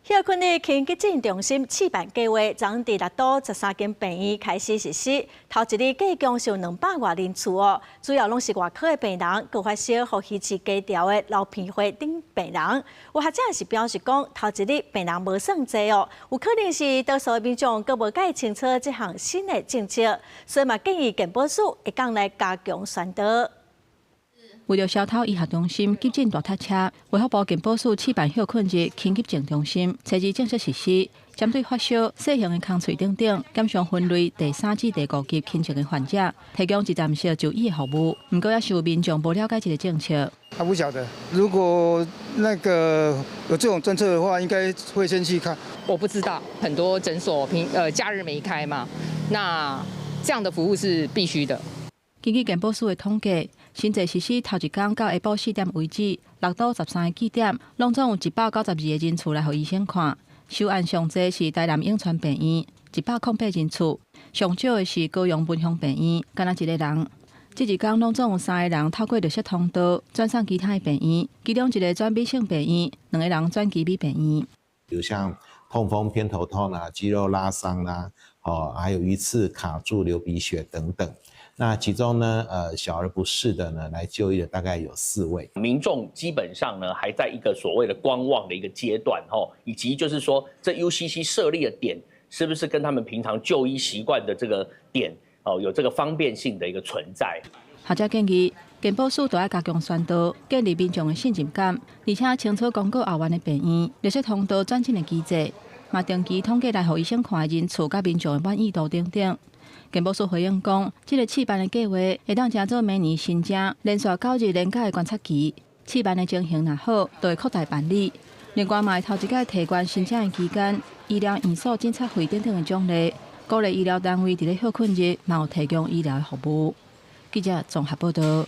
歇睏日輕急症中心試辦計劃，昨佇六都13間病院開始實施。頭一日計共收200外人次哦，主要攏是外科的病人，閣發燒、呼吸器低調的流鼻血等病人。有學者是表示講，頭一日病人無算濟哦，有可能是多數的民眾閣無蓋清楚這項新的政策，所以嘛建議健保署會當來加強宣導。為著小偷醫學中心急診大塞車，衛福部健保署試辦歇睏日輕急症中心，昨日正式實施。針對發燒、細型的空喙等等，減傷分類第三至第五級輕症的患者，提供一站式就醫的服務。毋過，也是有民眾無了解這个政策。他不曉得，如果那個有這種政策的話，應該會先去看。我不知道，很多診所平假日沒開嘛，那這樣的服務是必須的。根據健保署的統計，新制實施頭一工到下晡4點為止，六都13个據點，攏總有192個人次來予醫生看。收案上濟是台南永川病院，108人次；上少的是高雄文雄病院，干焦一个人。這一工攏總有三个人透過綠色通道轉送其他的病院，其中一个轉美勝病院，兩个人轉旗美病院。比如像痛風、偏頭痛啊、肌肉拉傷啦，哦，還有魚刺卡住、流鼻血等等。那其中呢，小兒不適的呢，來就醫的大概有四位。民眾基本上呢，還在一個所謂的觀望的一個階段，吼，以及就是說，這 UCC 設立的點，是不是跟他們平常就醫習慣的這個點，哦，有這個方便性的一個存在。學者建議，健保署都愛加強宣導，建立民眾的信任感，而且清楚公告後援的病院、綠色通道轉診的機制，嘛定期統計來予醫生看的人次、佮民眾的滿意度等等。健保署回應講，這个試辦的計劃會當成做明年新增連續9日連假的觀察期。試辦的情形若好，就會擴大辦理。另外，嘛會頭一擺提懸申請的期間、醫療院所診察費等等的獎勵，鼓勵醫療單位佇咧歇睏日嘛有提供醫療的服務。記者綜合報導。